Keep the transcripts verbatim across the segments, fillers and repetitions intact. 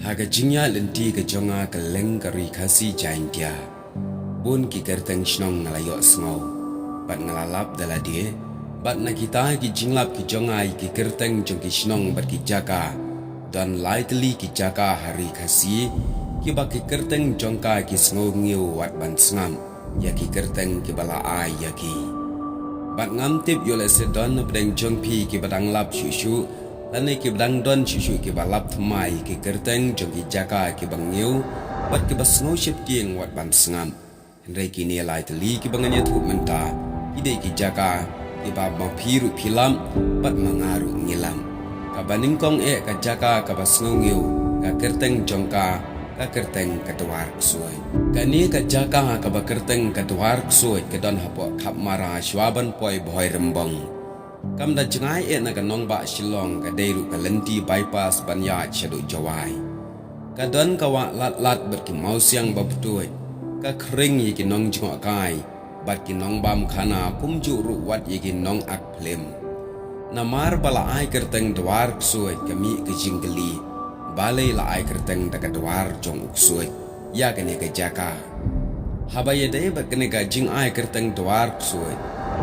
Ha ka jingïaid lynti ka jong nga kylleng ka ri Khasi Jaintia, bun ki kyrteng shnong nga la ïohsngew bad nga la lap da lade, bad na kita ki jinglap ki jong nga ïa ki kyrteng jong ki shnong bad ki jaka, don lai tylli ki jaka ha ri Khasi kiba ki kyrteng jong ka ki sngewngiew wat ban sngap ïa ki kyrteng kiba la ai ïa ki. Bad ngam tip ïoh lehse don na pdeng jong phi kiba dang lap shuh shuh, lane kiba dang don shuh shuh kiba lap thymmai ïa ki kyrteng jong ki jaka kiba ngiew bad kiba sngew sheptieng wat ban sngap. Hynrei kine lai tylli kiba ngan ïathuh mynta ki dei ki jaka kiba ma phi ruh phi lap bad ma nga ruh ngi lap. Kaba nyngkong eh ka jaka kaba sngewngiew, ka kyrteng jong ka, ka kyrteng ka Dwar Ksuid. Kane ka jaka kaba kyrteng ka Dwar Ksuid ka don hapoh Khapmara shuwa ban poi Bhoirymbong. Kam da jngai eh na ka nongbah Shillong, ka dei ruh ka lynti bypass ban ïaid shaduh Jowai. Ka don ka wah lat lat bad ki mawsiang ba btuid, ka khring ïa ki nongjngohkai bad ki nongbam khana kumjuh ruh wat ïa ki nongak phlim. Namar ba la ai kyrteng Dwar Ksuid ka mih ka jingkylli, balei la ai kyrteng da ka dwar jong u ksuid ïa kane ka jaka. Haba ïadei bad kane ka jingai kyrteng Dwar Ksuid,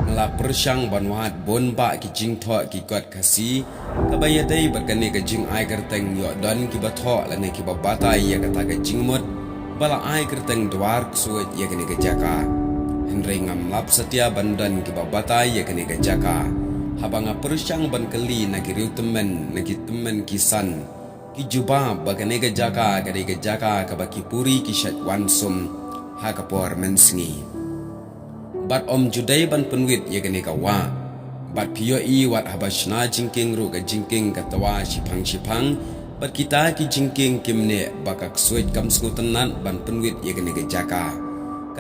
nga la pyrshang ban wad bun bah ki jingthoh ki kot Khasi kaba ïadei bad kane ka jingai kyrteng, ïoh don kiba thoh lane kiba batai ïa kata ka jingmut ba la ai kyrteng Dwar Ksuid ïa kane ka jaka. Hynrei ngam lap satia ban don kiba batai ïa kane ka jaka haba nga pyrshang ban kylli na ki riew tymmen, na ki tymmen ki san, ki jubab ba kane ka jaka ka dei ka jaka kaba ki puri ki shait wan sum ha ka por mynsngi. Bad ym ju dei ban pynwit ïa kane ka wah, bad phi ïohi wat haba shna jingkieng ruh ka jingkieng ka twa shiphang shiphang, bad kita ki jingkieng kim neh ba ka ksuid kam sngewtynnat ban pynwit ïa kane ka jaka.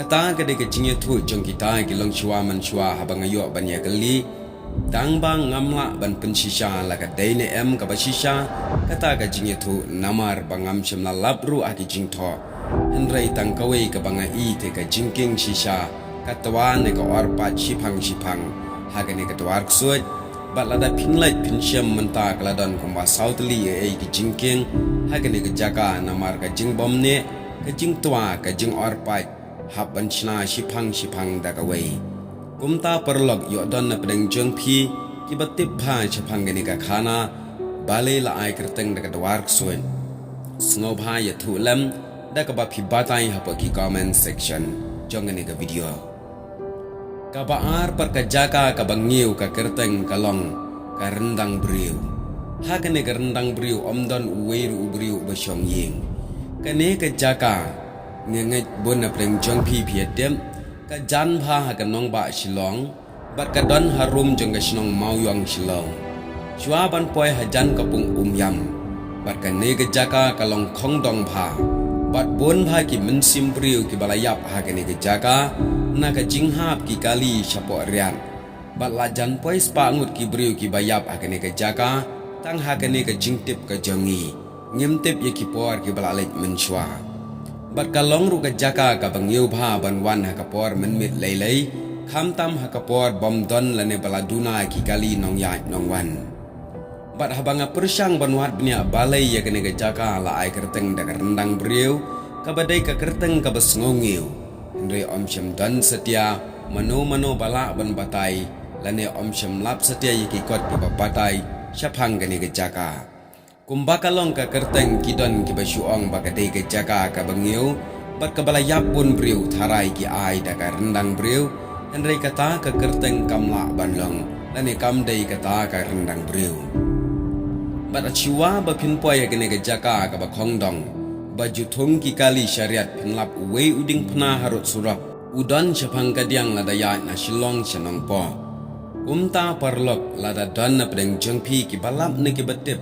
Kata ka dei ka jingïathuh jong kita ki longshuwa manshuwa haba nga ïoh ban ïakylli. Tang ba ngam lah ban pynshisha la ka dei ne em kaba shisha kata ka jingïathuh, namar ba ngam shym la lap ruh ha ki jingthoh. Hynrei tang kawei kaba nga i te ka jingkieng shisha ka twa ne ka orpait shiphang shiphang ha kane ka Dwar Ksuid. Bad lada phin leit phin shem mynta ka la don kumba saw tylli ei ei ki jingkieng ha kane ka jaka, namar ka jingbym neh, ka jingtwa, ka jingorpait hap ban shna shiphang shiphang da kawei. Kumta paralok, ïoh don na pdeng jong phi kiba tip bha shaphang kane ka khana, balei la ai kyrteng da ka Dwar Ksuid? Sngewbha ïathuh lem da kaba phi batai hapoh ki comment section jong kane ka video. Kaba ar pat ka jaka kaba ngiew ka kyrteng ka long ka Ryndang Briew. Ha kane ka Ryndang Briew ym don uwei ruh u briew ba shong ïing. Kane ka jaka, nga ngeit bun na pdeng jong phi phi ïa tip, ka jan bha ha ka nongbah Shillong, bad ka don harum jong ka shnong Mawïong Shillong, shuwa ban poi hajan ka pung Umïam. Bad kane ka jaka ka long khongdong bha, bad bun bha ki mynsiem briew kiba la ïap ha kane ka jaka na ka jinghap ki kali shapoh riat. Bad la jan poi spah ngut ki briew kiba ïap ha kane ka jaka tang ha kane ka jingtip ka jong ngi. Ngim tip ïa ki por kiba la leit mynshuwa. Bad ka long ruh ka jaka kaba ngiew bha ban wan ha ka por mynmiet lei lei, khamtam ha ka por bym don lane ba la duna ki kali nongïaid nongwan. Bad haba nga pyrshang ban wad bniah balei ïa kane ka jaka la ai kyrteng da ka Ryndang Briew, kaba dei ka kyrteng kaba sngewngiew, hynrei ym shym don satia mano mano ba lah ban batai, lane ym shym lap satia ïa ki kot kiba batai shaphang kane ka jaka. Kumba ka long ka kyrteng, ki don kiba shu ong ba ka dei ka jaka kaba ngiew bad kaba la ïap bun briew, tharai ki ai da ka Ryndang Briew. Hynrei kata ka kyrteng kam lah ban long, lane kam dei kata ka Ryndang Briew. Bad shuwa ba phin poi ha kane ka jaka kaba khongdong, ba ju thung ki kali sha riat, phin lap uwei u diengphna harud surok u don shaphang kadiang lada ïaid na Shillong sha Nongpoh. Kumta paralok, lada don na pdeng jong phi kiba lap ne kiba tip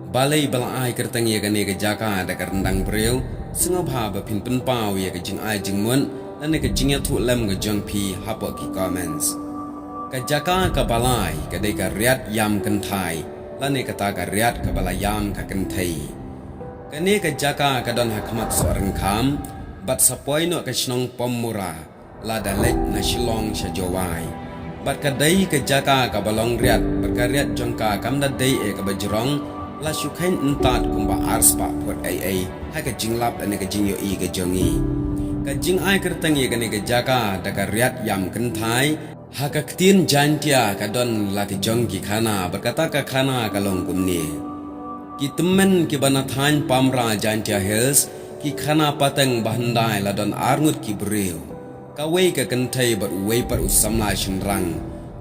balei ba la ai kyrteng ïa kane ka jaka da ka Ryndang Briew, sngewbha ba phin pynpaw ïa ka jingai jingmut lane ka jingïathuh lem ka jong phi hapoh ki comments. Ka jaka kaba lai ka dei ka Riat Ïam Kynthai, lane kata ka riat kaba la ïam ka kynthei. Kane ka jaka ka don ha khmat Sohryngkham, bad sa poi noh ka shnong Pom Mura lada leit na Shillong sha Jowai. Bad ka dei ka jaka kaba long riat, bad ka riat jong ka kam da dei eh kaba jrong, La shu khein ntat kumba arspah phut ei ei ha ka jinglap lane ka jingïohi ka jong ngi. Ka jingai kyrteng ïa kane ka jaka da ka riat ïam kynthai ha ka ktien Jaintia ka don la ka jong ki khana, bad kata ka khana ka long kumne: Ki tymmen kiba na thaiñ Pamra Jaintia Hills ki khana pateng ba hyndai la don arngut ki briew, kawei ka kynthei bad uwei pat u samla shynrang,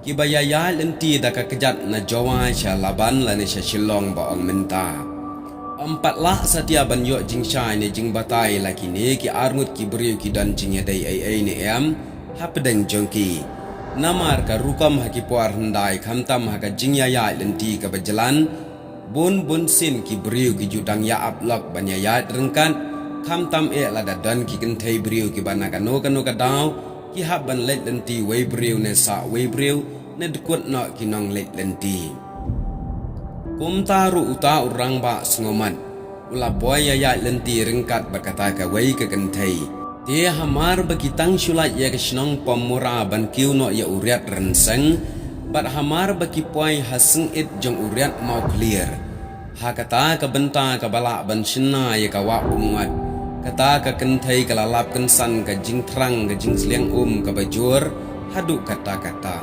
kiba ïaïaid lynti da ka kjat na Jowai sha Laban lane sha Shillong ba ong mynta. Ym pat lah satia ban ïoh jingshai ne jingbatai la kine ki arngut ki briew ki don jingïadei ei ei ne em hapdeng jong ki. Namar ka rukom ha ki por hyndai, khamtam ha ka jingïaïaid lynti kaba jlan, bun bun sien ki briew ki ju dang ïa ap lok ban ïaïaid ryngkat, khamtam eh lada don ki kynthei briew kiba na kano kano ka daw ki hap ban leit lynti wei briew ne sah wei briew ne dkut noh ki nongleit lynti. Kumta ruh uta u rangbah Sngewmat u la poi ïaïaid lynti ryngkat bad kata kawei ka kynthei. Te hamar ba ki tang shu lait ïa ka shnong Pamra ban kiew noh ïa u riat Rynseng, bad hamar ba ki poi ha sngit jong u riat Mawkhlier, ha kata ka bynta kaba lah ban shna ïa ka wah Umngat, kata ka kynthei ka la lap kynsan ka jingthrang ka jingsliang um kaba jur haduh katta katta.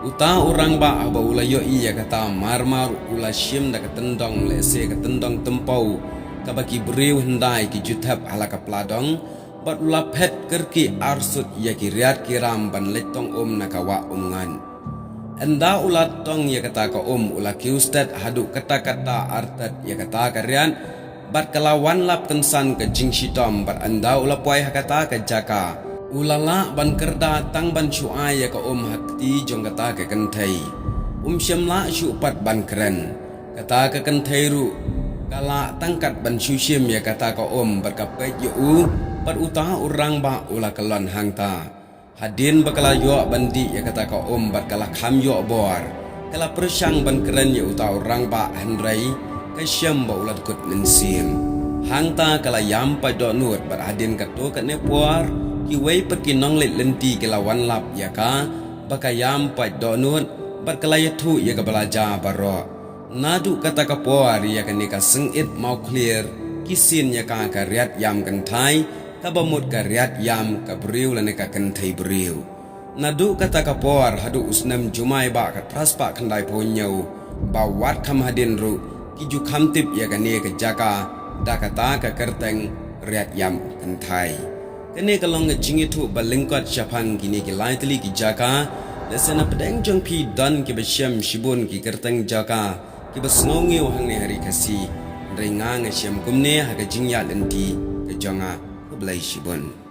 Uta u rangbah haba u la ïohi ïa kata, marmar u la shim da ka tyndong, lehse ka tyndong tympew kaba ki briew hyndai ki ju thep ha la ka pladong, bad u la phet kyrkieh arsut ïa ki riat ki ram ban leit tong um na ka wah Umngat. Ynda u la tong ïa kata ka um, u la kiew stet haduh katta katta artet ïa kata ka riat, bad ka la wan lap kynsan ka jingshitom, bad ynda u la poi ha kata ka jaka, u la lah ban kyrda tang ban shu ai ïa ka um ha kti jong kata ka kynthei. Um shym lah shuh pat ban kren. Kata ka kynthei ruh ka lah tang kat ban shu shim ïa kata ka um bad ka peit ïa u, bad uta u rangbah u la kyllon hangta. Hadien ba ka la ïoh ban dih ïa kata ka um bad ka la kham ïoh bor, ka la pyrshang ban kren ïa uta u rangbah, hynrei ka shem ba u la dkut mynsiem. Hangta ka la ïam pait dohnud, bad hadien katto katne por kiwei pat ki nongleit lynti ki la wan lap ïa ka ba ka ïam pait dohnud, bad ka la ïathuh ïa kaba la jia baroh. Naduh kata ka por ïa kane ka sngit Mawkhlier ki sien ïa ka ka riat ïam kynthai, kaba mut ka riat ïam ka briew lane ka kynthei briew. Naduh kata ka por haduh u snem Jumai ba ka phraspah khyndai phew hynñiew, ba wat kham hadien ruh ki ju kham tip ïa kane ka jaka da kata ka kyrteng riat ïam kynthai. Kane ka long ka jingïathuh ba lyngkot shaphang kine ki lai tylli ki jaka. Lehse na pdeng jong phi don kiba shem shibun ki kyrteng jaka kiba sngew ngiew hangne ha ri Khasi. Hynrei nga nga shem kumne ha ka jingïaid lynti ka jong nga. Khublei shibun.